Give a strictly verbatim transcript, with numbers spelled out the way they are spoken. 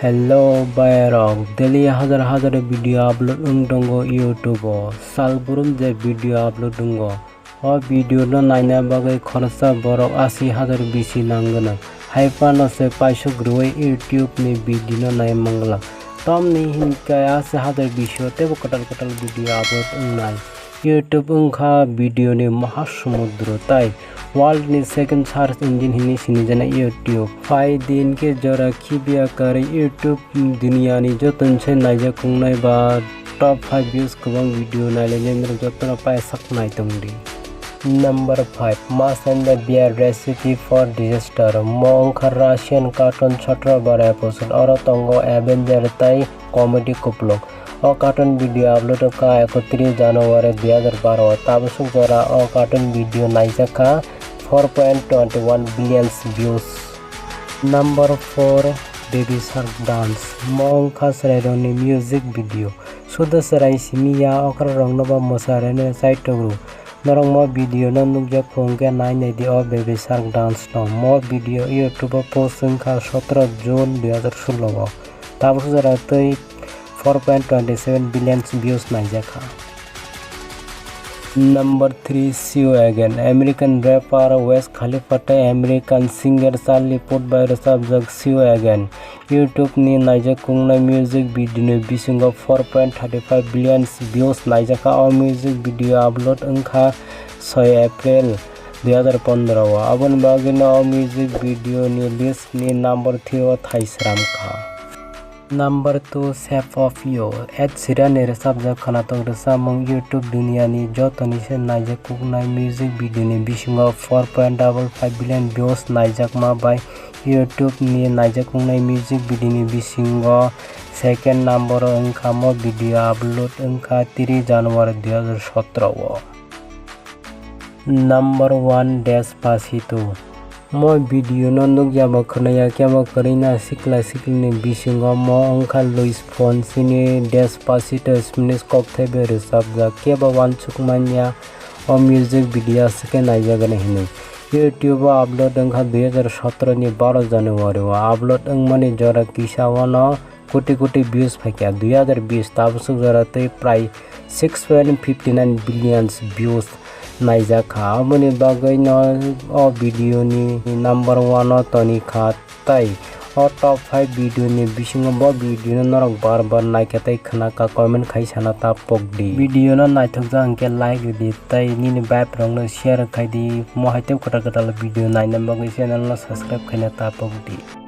Hello bayarok, daily hajar hajar video upload wng tongo YouTube o, sal burum je video upload wngo. O video no naina bagwi khoroksa borok asi hajar bisi nang gwnang, hai phano se paisuk rwui YouTube ni video no nai mangla. Tamni hinkhe asi hajar bisi o teibo kwtal kwtal video upload wngnai. YouTube wngkha video ni maha sumudro tai world ni second search engine hinwi sinijaknai YouTube. Phai din khe jora khibiya kwrwi YouTube duniya ni joto ni se naijak wngnai ba top five views kwbang video nailainai norok jotono paisak nai tongdi. Number five, Mass and the Bear Recipe for Disaster. Mo wngkha Russian cartoon sotro bara episode. Oro tongo Avenger tai comedy kupluk. O cartoon video upload wngkha ekotris January dui hajar baro. Tabuk suk jora o cartoon video naijak kha four point twenty one billions views. Number four, Baby Shark Dance. Mo wngkha chwrairokni music video. Sudo chwrai simi ya, okrarokno bo mwsarwino chaitokro. Norok mo video no nukjak phuru hwnkhe nai naidi o Baby Shark Dance no. Mo video YouTube o post wngkha sotro June dui hajar solo o. Tabuk jora twi four point twenty seven billion views naijak kha. Number three, See You Again. American rapper Wiz Khalifa tei American singer Charlie Puth bai rwchapjak See You Again. YouTube ni naijak wngnai music video ni bisingo four point thirty five billion views naijak kha. O music video upload wngkha soi April dui hajar pondro o. Aboni bagwino o music video ni list ni number three o thai sram kha. Number two, Shape of You. Ed Sheeran ni rwchapjak khwnathok rwchapmung YouTube duniya ni joto ni se naijak kuknai music video ni bisingo four point double five billion views naijakma bai YouTube ni naijak wngnai music video ni bisingo second number o wngkha mo video upload wngkha tris January dui hajar sotro o. Number one, Despacito. Mo video no nukya bo khwnaya khe bo kwrwina sikla sikli ni bisingo mo wngkha Luis Fonsi ni Despacito Spanish kokthai bai rwchapjak khe bo uansuk manya. O music video aswk khe naijaknai hinwi YouTube o upload wngkha dui hajar sotro ni baro January o. Upload wngmani jora kisa o no koti koti views phaikha, dui hajar bis tabuk suk jora tei prai six point fifty nine billion views naijak kha. Aboni bagwi no o video ni number one o toni kha. Tai o top five video ni bisingo bo video no norok bar bar naikha tei khwnakha, comment khai sana ta pokdi. Video no naithokjak hwnkhe like rwdi tei nini vibe rokno share khaidi. Mo hai tei kwtal kwtal video naina bagwi channel no subscribe khaina ta pokdi.